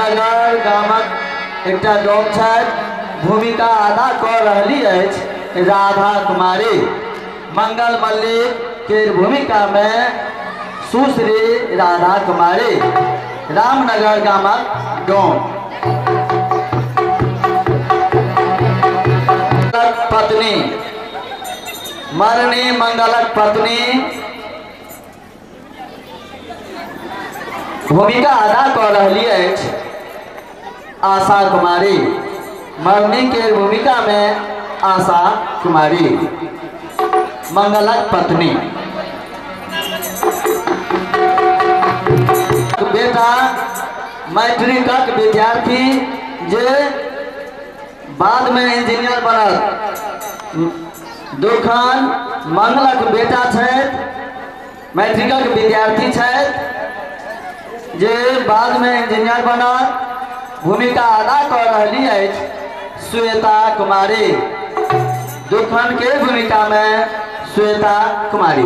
रामनगर गामक एकटा डोम छथि, भूमिका अदा कऽ रहली अछि राधा कुमारी। मंगल मल्लिक के भूमिका में सुश्री राधा कुमारी, रामनगर गामक डोम। पत्नी मरनी मंगलक पत्नी भूमिका अदा कऽ रहली अछि आशा कुमारी। मरनी के भूमिका में आशा कुमारी, मंगलक पत्नी। बेटा मैट्रिकक विद्यार्थी जे बाद में इंजीनियर बनल। दुखन मंगलक बेटा छथि, मैट्रिकक विद्यार्थी छथि जे बाद में इंजीनियर बनल। भूमिका अदा कऽ रहली अछि श्वेता कुमारी। दुखन के भूमिका में श्वेता कुमारी।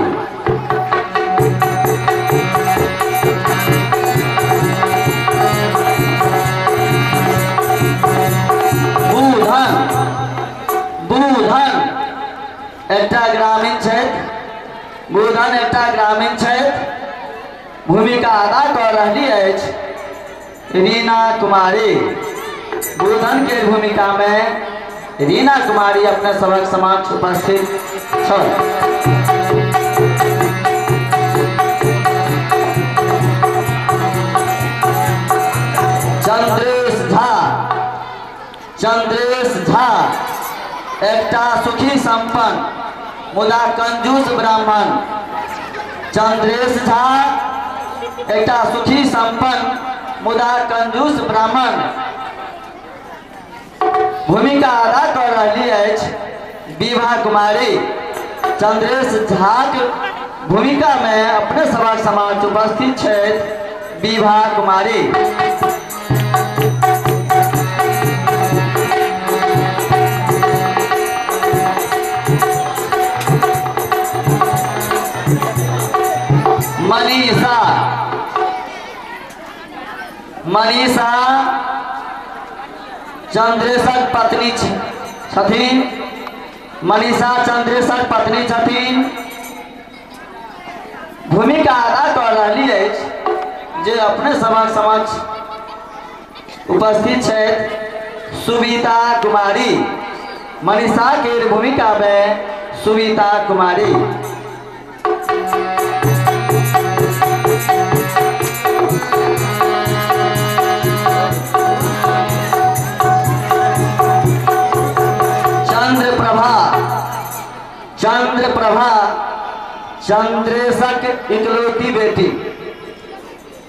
बुधन, बुधन एकटा ग्रामीण छथि, बुधन एकटा ग्रामीण छथि, भूमिका अदा कऽ रहली अछि रीना कुमारी। बुधन के भूमिका में रीना कुमारी अपने सबक समक्ष उपस्थित छल। चंद्रेश झा, चंद्रेश झा एकटा सुखी संपन्न मुदा कंजूस ब्राह्मण। चंद्रेश झा एकटा सुखी संपन्न मुदा कंजूस ब्राह्मण। भूमिका अदा कऽ रहली अछि विभा कुमारी। चंद्रेश झाक भूमिका में अपने सभक समाज उपस्थित छथि विभा कुमारी। मनीषा, मनीषा चंद्रेशक पत्नी छथिन। मनीषा चंद्रेशक पत्नी छथिन। भूमिका अदा कऽ रहली अछि जे अपने सभक समक्ष उपस्थित छथि सुविता कुमारी। मनीषा के भूमिका में सुविता कुमारी। चंद्रप्रभा, चंद्रप्रभा चंद्रेशक इकलौती बेटी।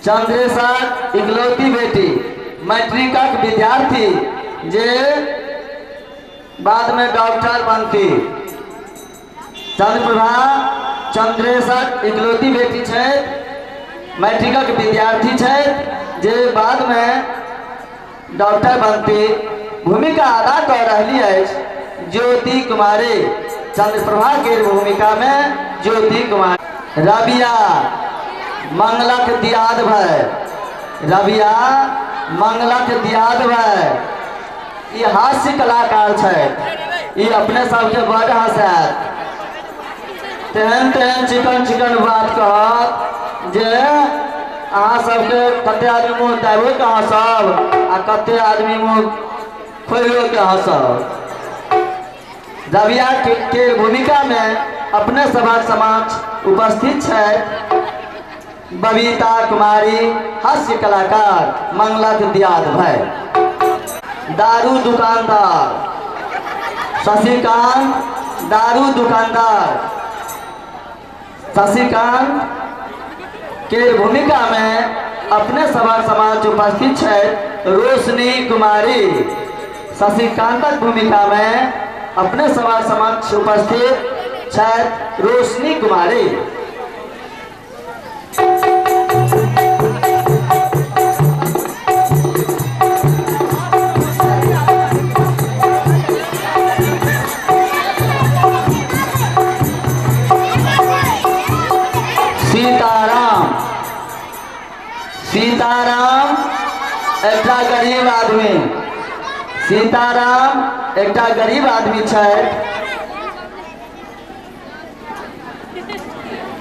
चंद्रेशक इकलौती बेटी, मैट्रिकक विद्यार्थी जे बाद में डॉक्टर बनती। चंद्रप्रभा चंद्रेशक इकलौती बेटी छथि, मैट्रिकक विद्यार्थी छथि जे बाद में डॉक्टर बनती। भूमिका अदा कऽ रहली अछि ज्योति कुमारी। चंद्रप्रभा के भूमिका में ज्योति कुमारी। रबिया मंगलक दियाद भाई, रबिया मंगलक दियाद भाई ई हास्य कलाकार छथि। ई अपने सबके बड हँसायत, तेहन तेहन चिकन चिकन बात कहत जे अहाँ सबके कते आदमी मुँह दाबियो के हँसब आ कते आदमी मुँह खोलियो के हँसब। रबिया के भूमिका में अपने सभक समक्ष उपस्थित छथि बबीता कुमारी, हास्य कलाकार मंगलक दियाद भाई। दारू दुकानदार शशिकांत, दारू दुकानदार शशिकांत के भूमिका में अपने सभक समाज उपस्थित छथि रोशनी कुमारी। शशिकांतक भूमिका में अपने सभक समक्ष उपस्थित छथि रोशनी कुमारी। सीताराम, सीताराम एकटा गरीब आदमी, सीताराम एकटा गरीब आदमी छथि।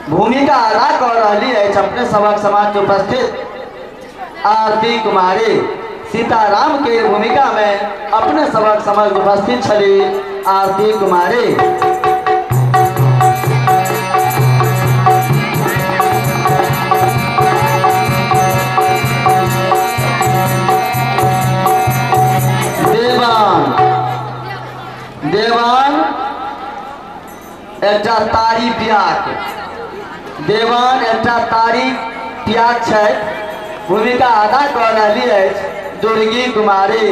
भूमिका अदा कऽ रहली अछि अपने सभक समाज उपस्थित आरती कुमारी। सीताराम के भूमिका में अपने सभक समक्ष उपस्थित छली आरती कुमारी। देवान, देवान एकटा तारी पियाक, देवान एकटा तारी पियाक छथि। भूमिका अदा कऽ रहली अछि दुर्गी कुमारी।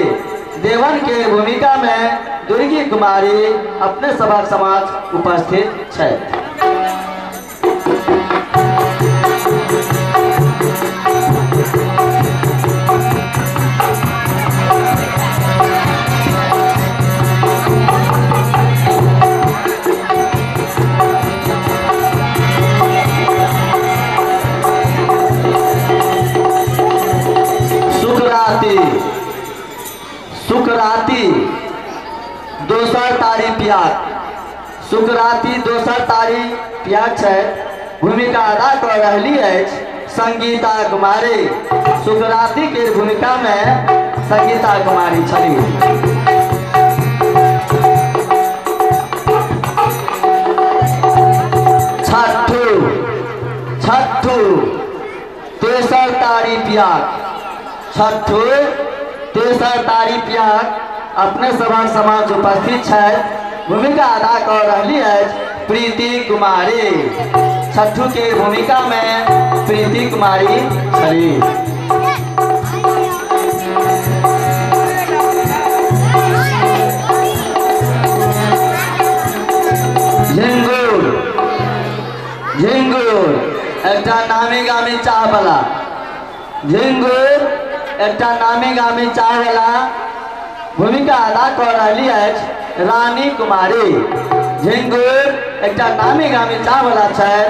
देवन के भूमिका में दुर्गी कुमारी अपने सभक समाज उपस्थित छथि। सुकराती दोसर तारी पियाक, सुकराती दोसर तारी पियाक छथि। भूमिका अदा कऽ रहली अछि संगीता कुमारी। सुकराती के भूमिका में संगीता कुमारी छली। छठू, छठू तेसर तारी पियाक, छठू तेसर तारी पियाक अपने सभक समाज उपस्थित छथि। भूमिका अदा कऽ रहली अछि प्रीति कुमारी। छठू के भूमिका में प्रीति कुमारी छली। झिंगुर, झिंगुर एकटा नामी गामी चाह वाला, झिंगुर एकटा नामी गामी चाह वाला भूमिका अदा कऽ रहली अछि रानी कुमारी। झिंगुर एकटा नामी गामी चाह वाला छथि।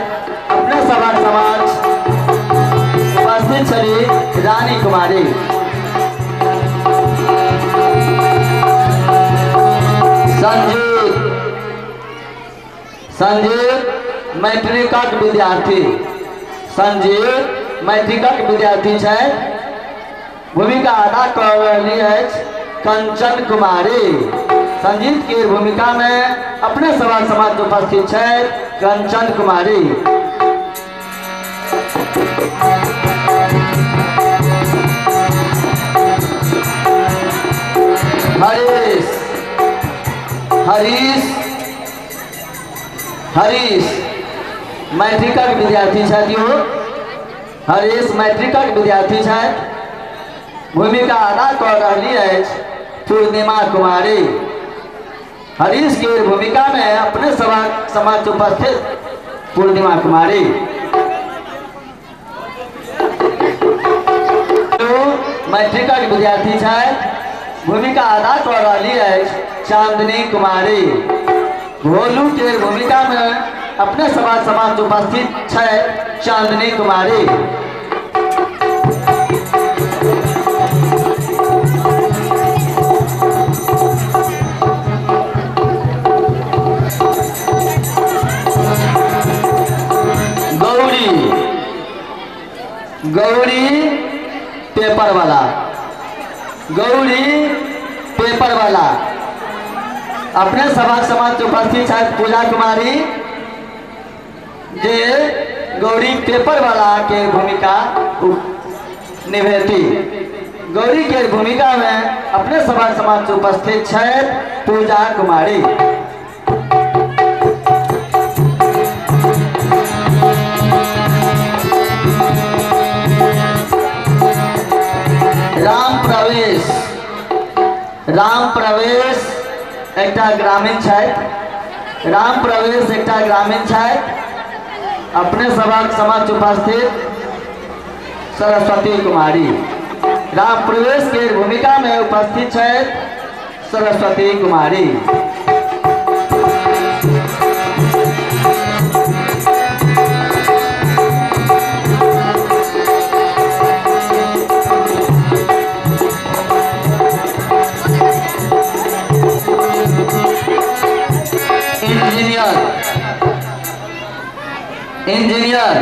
अपने सभक समाज उपस्थित छली रानी कुमारी। संजीत, संजीत मैट्रिकक विद्यार्थी, संजीत मैट्रिकक विद्यार्थी छथि। भूमिका अदा कऽ रहली अछि कंचन कुमारी। संजीत के भूमिका में अपने सभक समाज उपस्थित छथि कंचन कुमारी। हरीश, हरीश, हरीश मैट्रिकक विद्यार्थी छथि। हरीश मैट्रिकक विद्यार्थी छथि। भूमिका अदा कऽ रहली अछि पूर्णिमा कुमारी। हरीश के भूमिका में अपने सभक समक्ष उपस्थित पूर्णिमा कुमारी। मैट्रिकक विद्यार्थी छथि। भूमिका अदा कऽ रहली अछि चांदनी कुमारी। भोलू के भूमिका में अपने सभक समक्ष उपस्थित छथि चांदनी कुमारी। गौरी, गौरी पेपर वाला, गौरी पेपर वाला अपने सभक समक्ष उपस्थित छथि पूजा कुमारी, जे गौरी पेपर वाला के भूमिका निभेती। गौरी के भूमिका में अपने सभक समक्ष उपस्थित छथि पूजा कुमारी। राम प्रवेश, राम प्रवेश एकटा ग्रामीण छथि। राम प्रवेश एकटा ग्रामीण छथि। अपने सभक समक्ष उपस्थित सरस्वती कुमारी। राम प्रवेश के भूमिका में उपस्थित छथि सरस्वती कुमारी। इंजीनियर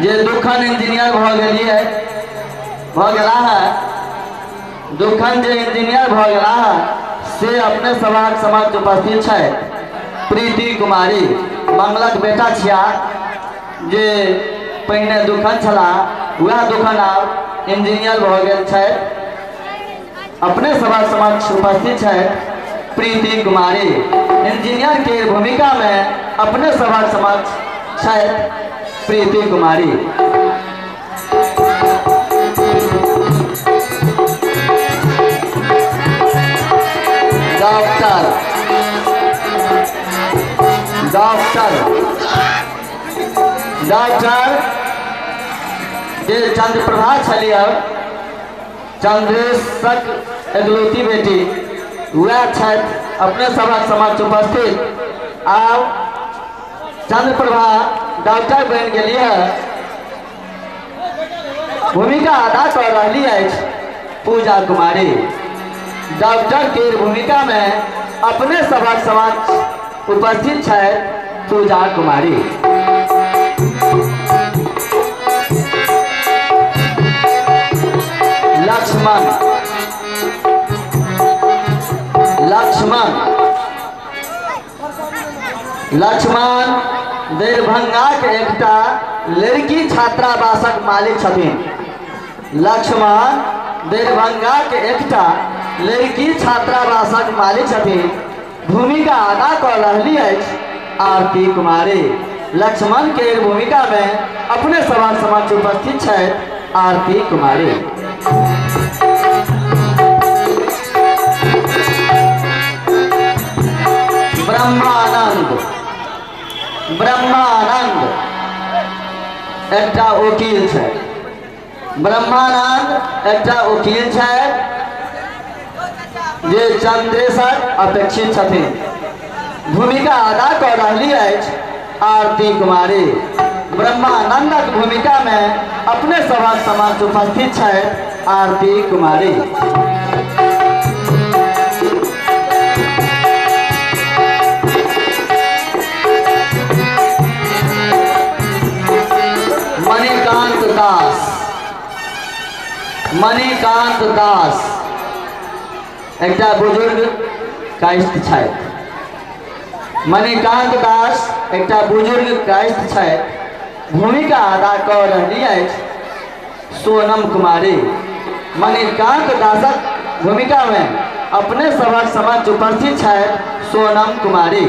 जे दुखन इंजीनियर भ गेलिए भ गेला है, दुखन जे इंजीनियर भ गेला है से अपने सभाक समक्ष उपस्थित छै प्रीति कुमारी। मंगलक बेटा छिया जे पहिने दुखन छला वएह दुखन आब इंजीनियर भ गेल छै। अपने सभाक समक्ष उपस्थित छै प्रीति कुमारी। इंजीनियर के भूमिका में अपने सभाक समक्ष छै प्रीति कुमारी। डॉक्टर डॉक्टर डॉक्टर जे चंद्रप्रभा छलियै, चंद्रेशक एकलौती बेटी, वएह छथि अपने सभक समक्ष उपस्थित। आब चंद्रप्रभा डॉक्टर बनि गेलियै, भूमिका अदा कर रहली अछि पूजा कुमारी। डॉक्टर के भूमिका में अपने सभक समक्ष उपस्थित छथि पूजा कुमारी। लक्ष्मण लक्ष्मण लक्ष्मण दरभंगा के एकटा लड़की छात्रावासक मालिक छथिन। लक्ष्मण दरभंगा के एकटा लड़की छात्रावासक मालिक छथिन। भूमिका अदा कर रहली अछि आरती कुमारी। लक्ष्मण के भूमिका में अपने सभक समक्ष उपस्थित छथि आरती कुमारी। ब्रह्मानंद ब्रह्मानंद एकटा वकील छै। ब्रह्मानंद एकटा वकील छै जे चंद्रेशर अपेक्षित छथिन। भूमिका अदा कर रहली अछि आरती कुमारी। ब्रह्मानंदक भूमिका में अपने सभक समक्ष उपस्थित छथि आरती कुमारी। मणिकांत दास मणिकांत दास एकटा बुजुर्ग कायस्थ छथि। मणिकांत दास एकटा बुजुर्ग कायस्थ छथि। भूमिका अदा कर रहली अछि सोनम कुमारी। मणिकांत दासक भूमिका में अपने सभक समक्ष उपस्थित छथि सोनम कुमारी।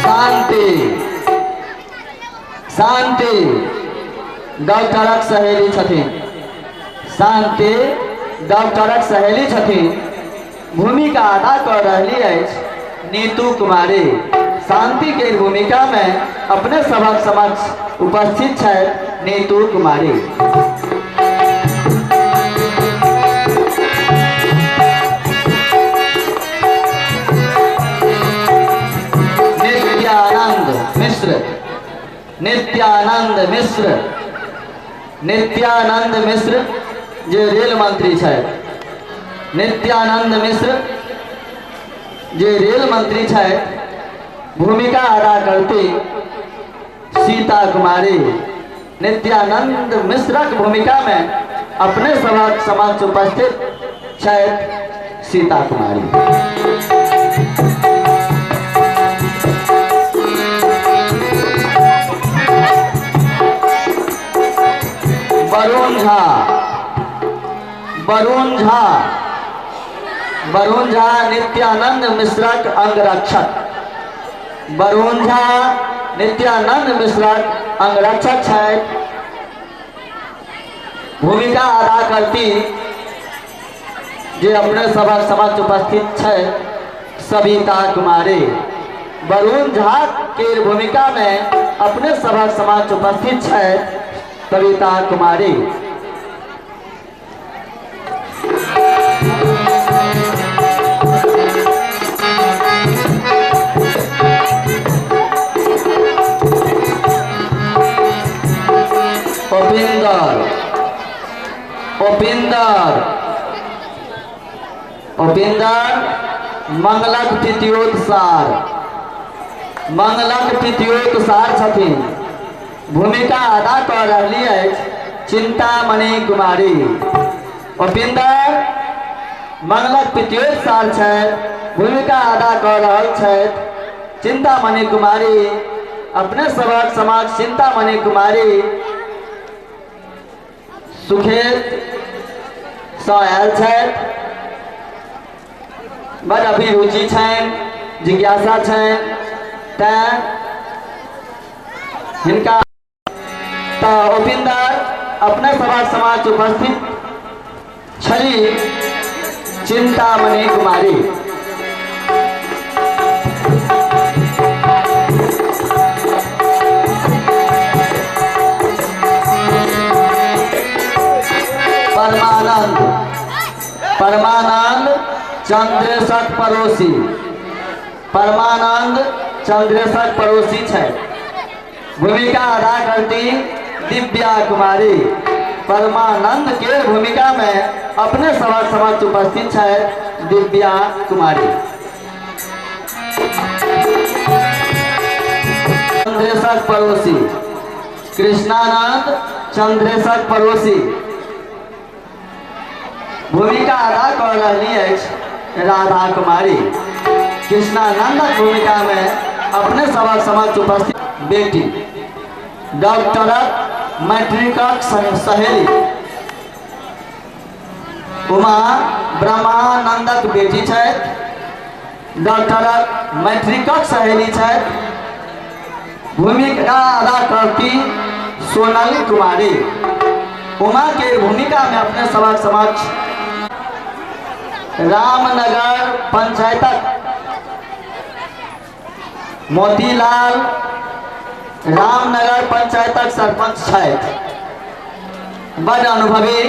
शांति शांति डॉक्टरक सहेली छथिन। शांति डॉक्टरक सहेली छथिन। भूमिका अदा कर रहली अछि नीतू कुमारी। शांति के भूमिका में अपने सभक समक्ष उपस्थित छथि नीतू कुमारी। नित्यानंद मिश्र नित्यानंद मिश्र नित्यानंद मिश्र जे रेल मंत्री छथि। नित्यानंद मिश्र जे रेल मंत्री छथि भूमिका अदा करती सीता कुमारी। नित्यानंद मिश्रक भूमिका में अपने सभक समक्ष उपस्थित छथि सीता कुमारी। वरुण झा वरुण झा वरुण झा नित्यानंद मिश्रक अंगरक्षक। वरुण झा नित्यानंद मिश्रक अंगरक्षक छथि। भूमिका अदा करती जे अपने सभक समक्ष उपस्थित छै सविता कुमारी। वरुण झा के भूमिका में अपने सभक समक्ष उपस्थित छै सविता कुमारी। उपिंदर उपेंद्र मंगलक पितियोत सार, मंगलक पितियोत सार छथिन। भूमिका अदा कऽ रहली अछि चिंतामणि कुमारी। उपेंद्र मंगलक पितियोत सार छथि, भूमिका अदा कऽ रहल छथि चिंतामणि कुमारी। अपने सभक समाज चिंतामणि कुमारी सुखेत सँ आयल छथि। बड अभिरुचि छनि, जिज्ञासा छनि, तैं हिनका तऽ उपेंद्र अपने सभक समाज उपस्थित छली चिंतामणि कुमारी। परमानंद, परमानंद चंद्रेशक पड़ोसी, परमानंद चंद्रेशक पड़ोसी छथि। भूमिका अदा करती दिव्या कुमारी। परमानंद के भूमिका में अपने सभक समक्ष उपस्थित छथि दिव्या कुमारी। चंद्रेशक पड़ोसी कृष्णानंद चंद्रेशक पड़ोसी। भूमिका अदा कऽ रहली अछि राधा कुमारी। कृष्णानंदक भूमिका में अपने सभक समक्ष उपस्थित बेटी डॉक्टरक मैट्रिकक सहेली उमा ब्रह्मानंदक बेटी छथि, डॉक्टरक मैट्रिकक सहेली छथि। भूमिका अदा करती सोनल कुमारी। उमा के भूमिका में अपने सभक समक्ष रामनगर पंचायतक मोतीलाल रामनगर पंचायतक सरपंच छथि। बड अनुभवी,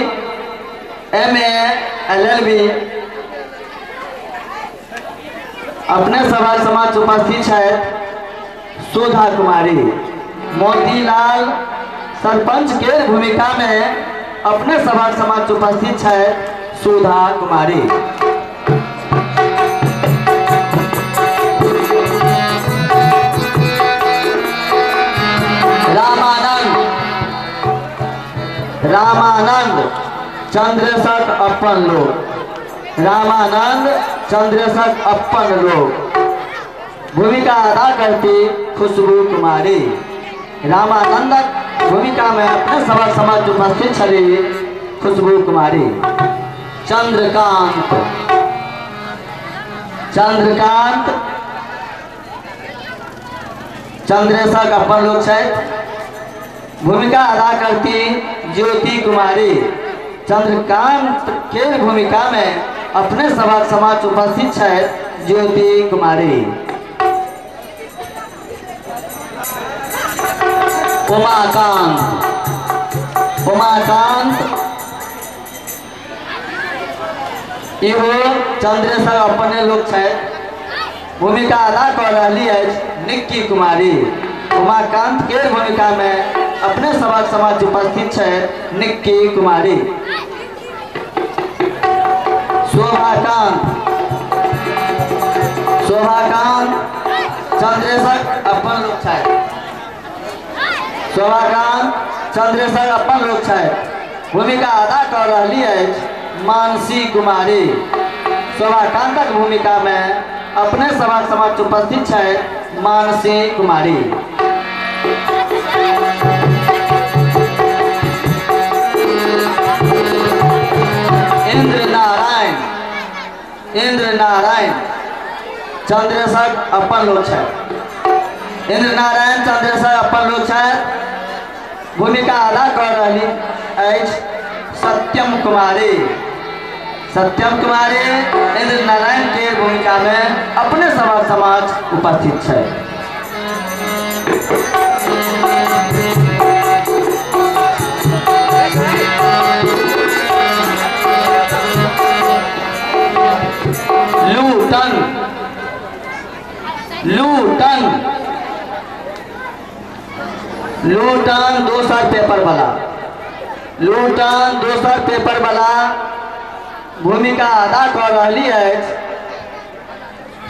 MA LLB। अपने सभक समक्ष उपस्थित छथि सुधा कुमारी। मोतीलाल सरपंच के भूमिका में अपने सभक समक्ष उपस्थित छथि सुधा कुमारी। रामानंद, रामानंद चंद्रेशक अपन लोक, रामानंद चंद्रेशक अपन लोक। भूमिका अदा करती खुशबू कुमारी। रामानंदक भूमिका में अपने सभक समक्ष उपस्थित छली खुशबू कुमारी। चंद्रकांत, चंद्रकांत चंद्रेशक अपन लोक छथि। भूमिका अदा करती ज्योति कुमारी। चंद्रकांत के भूमिका में अपने सभक समक्ष उपस्थित छथि ज्योति कुमारी। उमाकांत, उमाकांत इहो चंद्रेशक अपने लोक छथि। भूमिका अदा कऽ रहली अछि निक्की कुमारी। उमाकांत के भूमिका में अपने सभक समक्ष उपस्थित छथि निक्की कुमारी। शोभाकांत, शोभाकांत चंद्रेशक अपन लोक छथि। शोभाकांत चंद्रेशक अपन लोक छथि। भूमिका अदा कऽ रहली अछि मानसी कुमारी। शोभाकांतक भूमिका में अपने सभक समक्ष उपस्थित छथि मानसी कुमारी। इंद्र नारायण, इंद्र नारायण चंद्रेशक अपन लोक छथि। इंद्र नारायण चंद्रेशक अपन लोक छथि। भूमिका अदा कऽ रहली अछि सत्यम कुमारी। सत्यम कुमारी इंद्र नारायण के भूमिका में अपने सभक समक्ष उपस्थित छथि। लूटन, लूटन, लूटन दोसर पेपर वाला, लूटन दोसर पेपर वाला। भूमिका अदा कऽ रहली अछि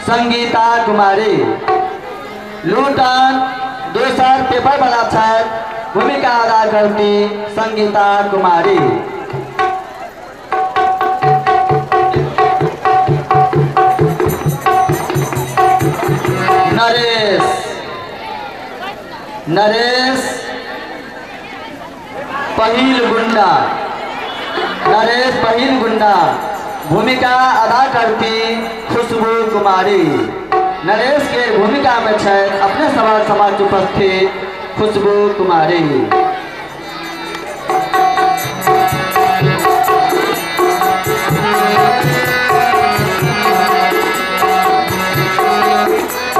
संगीता कुमारी। लूटन दोसर पेपर वाला छथि, भूमिका अदा करती संगीता कुमारी। नरेश, नरेश पहिल गुंडा, नरेश पहिल गुंडा, भूमिका अदा करती खुशबू कुमारी। नरेश के भूमिका में छथि अपने समाज समाज उपस्थित खुशबू कुमारी।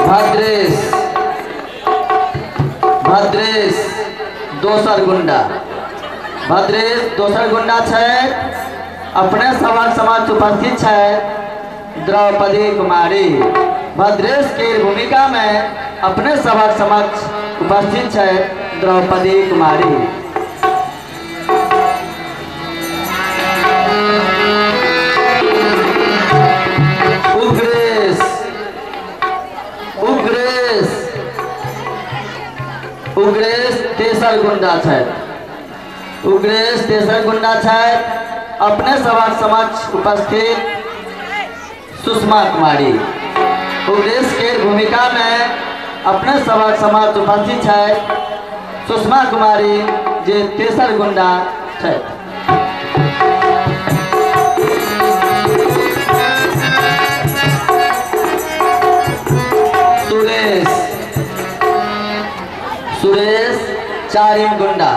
भद्रेश, भद्रेश दोसर गुंडा, भद्रेश दोसर गुंडा छथि, अपने समाज समाज उपस्थित छथि द्रौपदी कुमारी। भद्रेश के भूमिका में अपने सभक समक्ष उपस्थित छथि द्रौपदी कुमारी। उग्रेश, उग्रेश, उग्रेश तेसर गुंडा छथि, उग्रेश तेसर गुंडा छथि, अपने सभक समक्ष उपस्थित सुषमा कुमारी। उग्रेश के भूमिका में अपने सभक समक्ष उपस्थित छथि सुषमा कुमारी, जे तेसर गुंडा छथि। सुरेश, सुरेश चारिम गुंडा,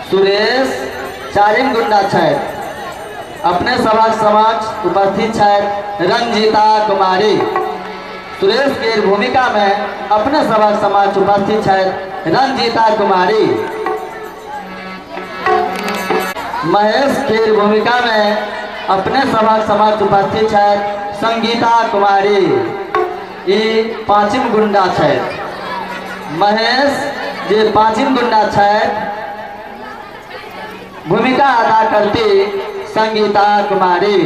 सुरेश चारिम गुंडा छथि, अपने सभक समक्ष उपस्थित छथि रंजीता कुमारी। सुरेश के भूमिका में अपने सभक समक्ष उपस्थित छथि रंजीता कुमारी। महेश के भूमिका में अपने सभक समक्ष उपस्थित छथि संगीता कुमारी। ई पाँचिम गुंडा छथि। महेश जे पाँचिम गुंडा छथि, भूमिका अदा करती संगीता कुमारी।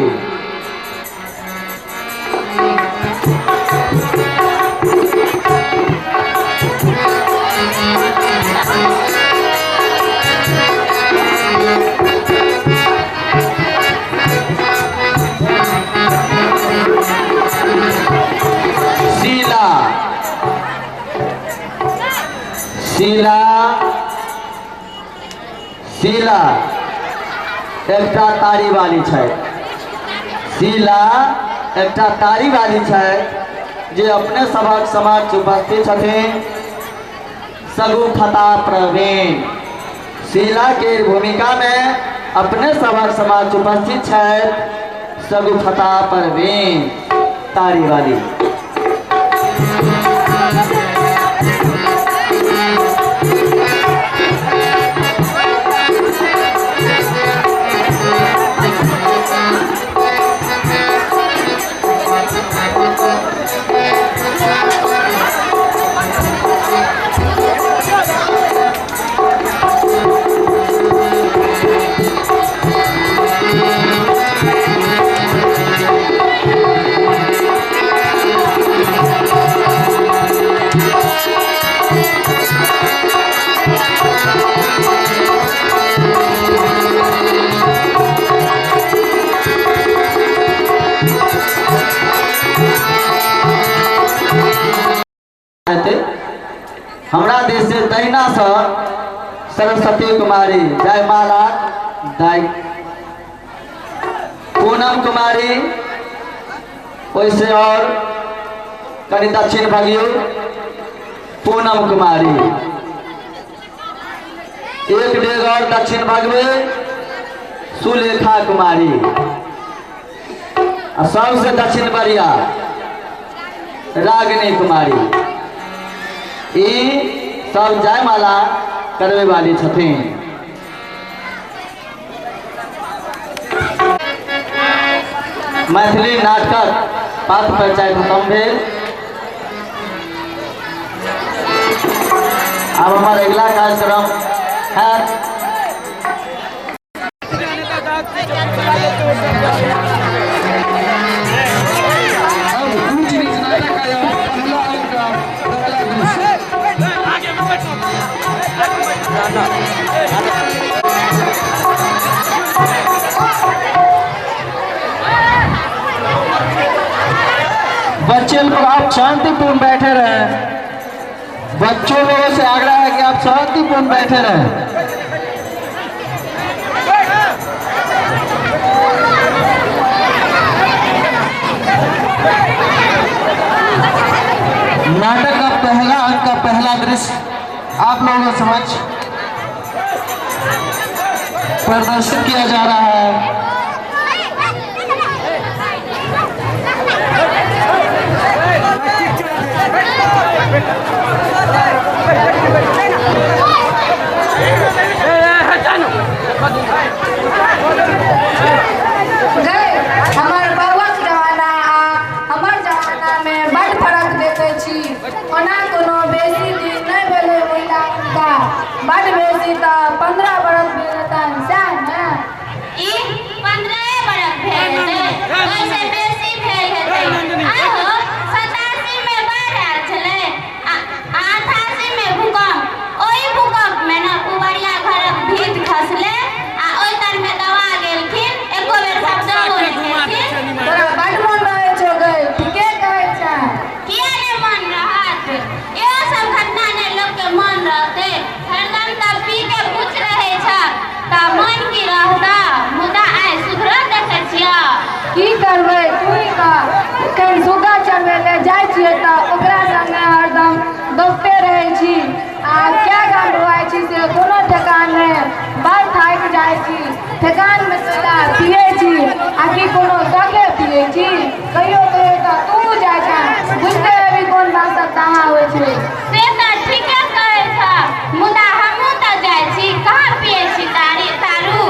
शीला, शीला, शीला एकटा तारी वाली छै। शीला एकटा तारी वाली छै जे अपने सभक समक्ष उपस्थित छथिन सगुफता प्रवीण। शीला के भूमिका में अपने सभक समक्ष उपस्थित छथि सगुफता प्रवीण तारी वाली। हमरा देश से दहिना से सरस्वती कुमारी जयमाला दाई, पूनम कुमारी ओइसे और कनि दक्षिण भगियो पूनम कुमारी, एक डेग और दक्षिण भगवे सुलेखा कुमारी, आ सबसे दक्षिण बढ़िया रागिनी कुमारी। ई सब जयमाला करवे वाली छथिन। मैथिली नाटक पात्र परिचय खत्म भेल। अब हमार अगला कार्यक्रम है। बच्चे लोग आप शांतिपूर्ण बैठे रहें। बच्चों लोगों से आग्रह है कि आप शांतिपूर्ण बैठे रहें। नाटक का पहला अंक का पहला दृश्य आप लोगों के समक्ष प्रदर्शित किया जा रहा है। हमर बाबा के जमाना आ हमर जमाना में बड़ फर्क देखै छी। ओना कोनो बेसी दिन नहि भेलै महिला हुनका, बड़ बेसी तऽ 15 बरस भेल हेतनि, सएह ने? ई 15 बरस भेल हेतै, ओहिसँ बेसी भेल हेतै। आहो 87 में बाढ़ि आयल छलै आ 88 में भूकंप। ओहि भूकंप में ने पुबरिया घरक भीत खसलै आ ओहि तरमे दबा गेलखिन, एको बेर शब्दो नहि केलखिन। तोरा बड़ मोन रहै छौ गै, ठीके कहै छें। किया नहि मन रहत? इहो सब घटना ने लोकके मन रहतै। हरदम तऽ पी के पुछ रहै छ तऽ मन की रहता। मुदा आइ सुधरल देखै छियै। की करबै तू ही कह, एखन सुग्गा चरबै लए जाइ छियै तऽ ओकरा संगे हरदम दौड़ते रहै छी आ क्या गाम बौआइ छी से कोनो ठेकान नहि। बड़ थाकि जाइ छी, ठेकानमे सोडा पियै छी आ कि कोनो शौके पियै छी। कहियो कहियो तऽ तू जाइ छें, बुझिते हेबही कोन बातक दाहा होइ छै। से तऽ ठीके कहै छ, मुदा हमहूँ तऽ जाइ छी, कहाँ पियै छी तारी दारू?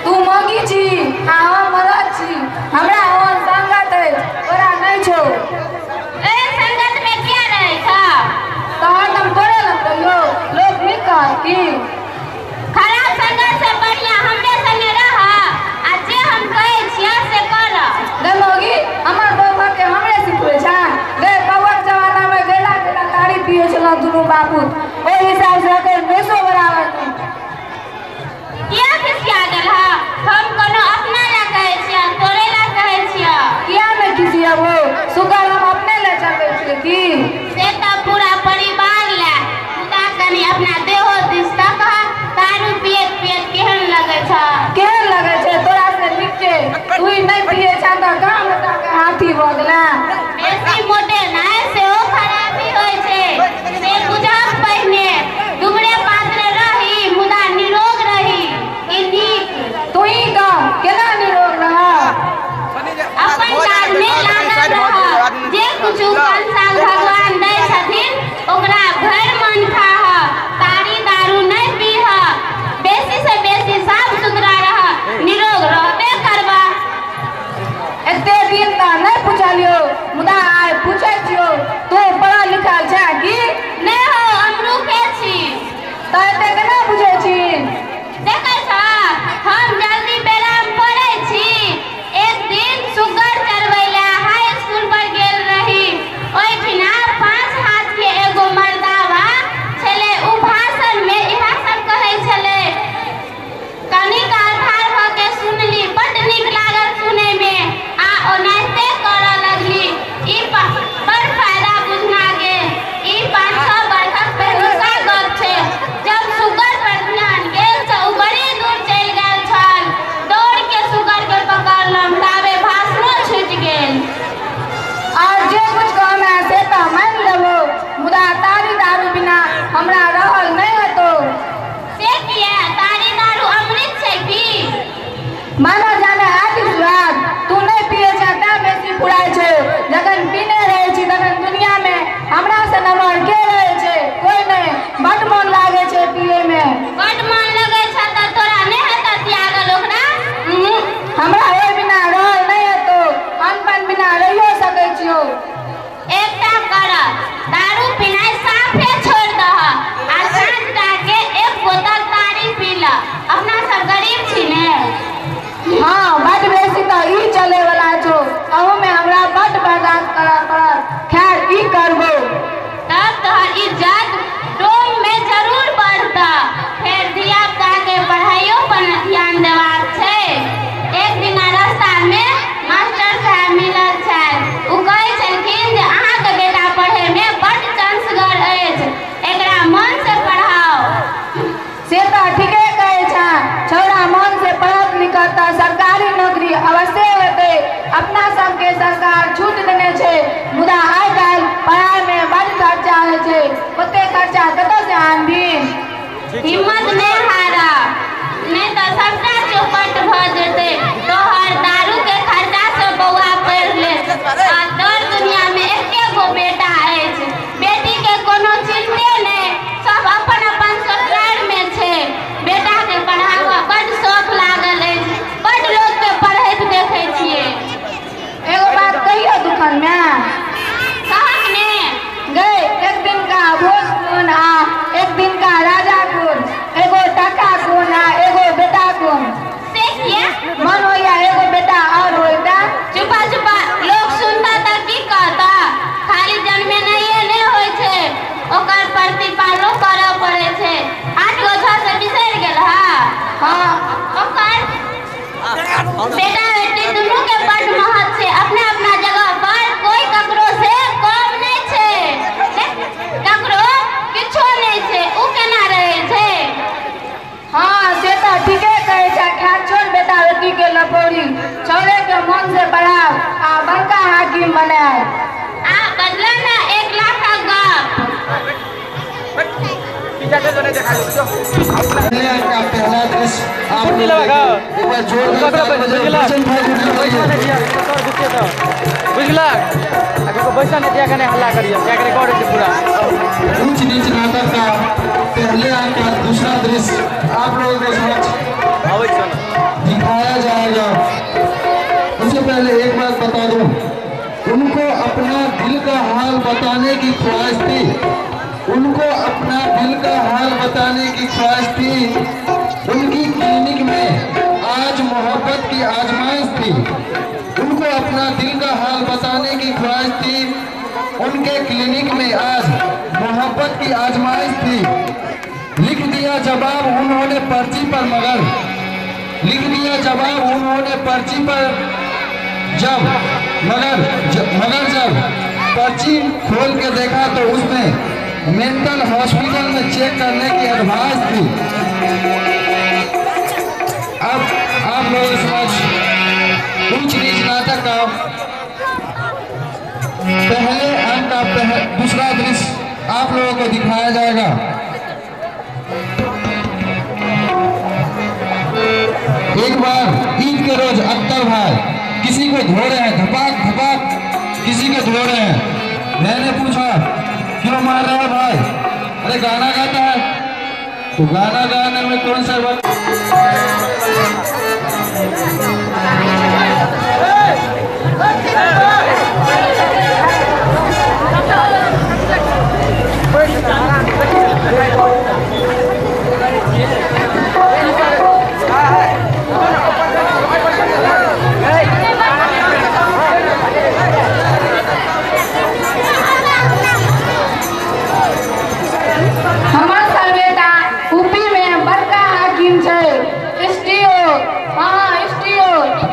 तू मौगी छी आ हम मरद छी, हमरा ओहन संगत अछि, तोरा नहि छौ। एहन संगतमे किया रहै छ? तऽ हरदम तोरे लग रहियौ, लोक नीक कहत की? खराब संगत से बढ़िया हमरे संगे रह आ जे हम कहै छियै से कर। गै मौगी, हमर बौआ के हमरे सिखबै छें? गै बौआके जमानामे गैला गैला तारी पियै छलहुँ दुनू बापूत, ओहि हिसाबसँ एखन मेसो बराबर नहि। किया खिसिया गेलह? हम कोनो अपना लए कहै छियै, तोरे लए कहै छियै। किया नहि खिसियबौ? सुगर हम अपने लए चलबै छियै की? से तऽ पूरा परिवार लए, मुदा कनि अपना देहो दिस तकह, दारू पियैत पियैत केहन लगै छ? केहन लगै छै? तोरा से नीक छै, तू ही नहि पियै छें तऽ गाम के हाथी भऽ गेलें। बेसी मोटेनाइ सेहो खराबी होइ छै, से बुझब पहिने। दुबरे पातरे रही मुदा निरोग रही, ई नीक। तू ही कह केना निरोग रहब? अपन काजमे लागल रह, जे किछु कंसाल भगवान दै छथिन ओकरा भरि मन खाह, तारी दारू नहि पीह, बेसी से बेसी साफ सुथरा रह, निरोग रहबे करबा। एते दिन तऽ नहि पुछलियौ, मुदा आइ पूछै छियौ, तू पढ़ल लिखल छें की? नहि हो, अमरूखे छी। तऽ एते केना बुझै छी? देखै छ, हम जल्दी बेराम पड़ै छी। एक दिन सुगर चरबै लए हाई स्कूल पर गेल रही, ओहिठिना 5 हाथ के एगो मर्दावा छलै। उ भाषण में इएह सब कहै छलै। कनी काल ठाढ़ भऽ के सुनली, बड्ड नीक लागल सुनै में आ ओनाहिते करऽ लगली। ई बड़ फायदा बुझना गेल। ई 5-6 बरखक पहिलुका गप छै। जब सुगर पर ध्यान गेल तऽ उ बड़ी दूर चलि गेल छल। दौड़ के सुगर के पकड़लहुँ, ताबे भाषणो छूटि गेल। और जे कुछ कहमे से तऽ मानि लेबौ, मुदा तारी दारू बिना हमरा रहल नहि हेतौ। से किया? तारी दारू अमृत छै की? मानो जाने आदि सुहाग, तू नहि पियै छें तैं बेसी फुराइ छौ। जखन पीने रहै छी तखन दुनियामे हमरा से नमहर के रहै छै? कोइ नहि। बड्ड मोन लागै छै पियैमे। बड्ड मन लगै छ तऽ तोरा नहि हेतऽ त्यागल ओकरा? हमरा ओहि बिना रहल नहि हेतौ, अन्न बिना रहियो सकै छियौ। एकटा कर, दारू पीनाइ साफे छोड़ि दह आ साँझ के 1 बोतल तारी पी लऽ। अपना सब गरीब छी ने। हाँ, बड्ड बेसी तऽ ई चलैवला छौ, अहूमे हमरा बड्ड बर्दाश्त करऽ पड़त। खैर ई करबौ। तब तोहर इज्जत डोम में जरूर बढ़तऽ। फेर धिया पुता के पढ़ाइयो पर ध्यान देबाक छै। एक दिना रास्ता में मास्टर साहब मिलल छथि। उ कहै हिम्मत नहि हारा, नहि तऽ सबटा चौपट भऽ जेतै। तोहर दारू के खर्चा से बौआ पढ़ि ले। आ दर दुनिया में एके गो बेटा अछि, बेटी के कोनो चिंते नहि, सब अपन अपन ससुराल में छै। बेटा के पढ़ाबऽ बड शौक लागल अछि, बड लोक के पढ़ैत देखै छियै। एगो बात कहियो दुकान में कहक ने। गए एक दिन का भोज कोन आ एक दिन का राजा कोन, एगो टाका कोन आ एगो बेटा कोन। से किया? मन होइया एगो बेटा और होइता। चुपा चुपा, लोग सुनता तऽ की कहता? खाली जन्मे नहिए नहि होइ छै, ओकर प्रतिपालनो करऽ पड़ै छै। 8 गो 6 से बिसरि गेल हा? हाँ। ओकर बेटा बेटी दुनू के बड महत्व छै, अपना अपना जगह पर कोई ककरो से कम नहि छै, ककरो किछो नहि छै, उ केना रहै छै? हाँ से तऽ ठीके कहै छै। खैर छोड़ बेटा बेटी के लपौरी, छौड़े के मन से पढ़ाओ आ बड़का हाकिम बनाए। आ बदला ना 1 लाख का गप। का पहला दृश्य आप लोग एक बार जोरदार ऊंच नीच नाटक का पहले अंक का दूसरा दृश्य आप लोगों के समक्ष दिखाया जाएगा। उससे पहले एक बात बता दूं, उनको अपना दिल का हाल बताने की ख्वाहिश थी, उनको अपना दिल का हाल बताने की ख्वाहिश थी। उनकी क्लिनिक में आज मोहब्बत की आजमाइश थी, उनको अपना दिल का हाल बताने की ख्वाहिश थी। उनके क्लिनिक में आज मोहब्बत की आजमाइश थी। लिख दिया जवाब उन्होंने पर्ची पर, मगर लिख दिया जवाब उन्होंने पर्ची पर जब, मगर जब पर्ची खोल के देखा तो उसमें मेंटल हॉस्पिटल में चेक करने की एडवाइस थी। अब आप लोग समझ ऊंच नीच नाटक का पहले अंक का दूसरा दृश्य आप लोगों को दिखाया जाएगा। एक बार ईद के रोज अख्तर भाई किसी को धो रहे हैं, धपाक धपाक किसी को धो रहे हैं। मैंने पूछा क्यों मार रहा है भाई? अरे गाना गाता है। तो गाना गाने में कौन सा वक्त?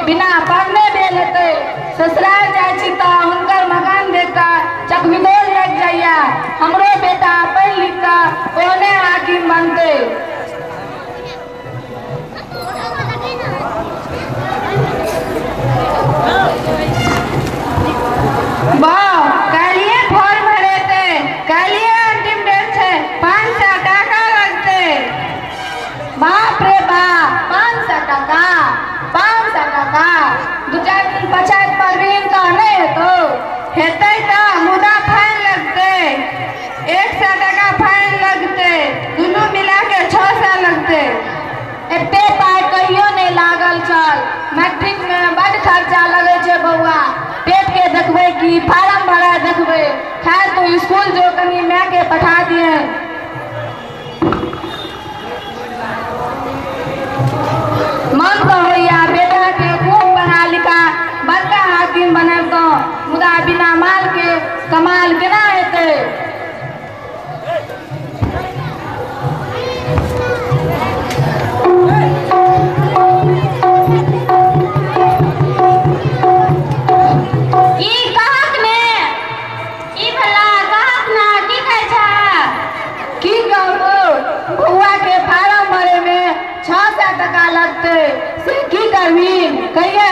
बिना पढ़ने भेल हेतै, ससुराल जाइ छी तऽ हुनकर मकान देख कऽ चकविदोर लागि जाइया। हमरो बेटा पढ़ि लिख कऽ ओहने हाकिम बनतै। वाह, काल्हिए फॉर्म भरेतै, काल्हिए अंतिम डेट छै, 500 टाका लगतै। बाप रे बाप, 500 टाका, 500 टाका। 2-4 दिन पछाति पढ़बीन तऽ नहि हेतौ? हेतै तऽ मुदा फाइन लगतै, 100 टाका फाइन लगतै, दुनू मिला के 600 लगतै। एते पाइ कहियो नहि लागल छल। मैट्रिक में बड खर्चा लगै छै बौआ। पेट के देखबै कि फार्म भरा देखबै? खैर तू स्कूल जो, कनी माय के पठा दिहे। मन तऽ होइया बेटा के खूब पढ़ा लिखा बड़का हाकिम बनेबतहुँ, मुदा बिना माल के कमाल केना हेतै? की कहक ने? की भला कहक ना, की कहै छह? की कहबो, बौआ के फार्म भरे में 600 टका लगतै, से की करबी? कहिया?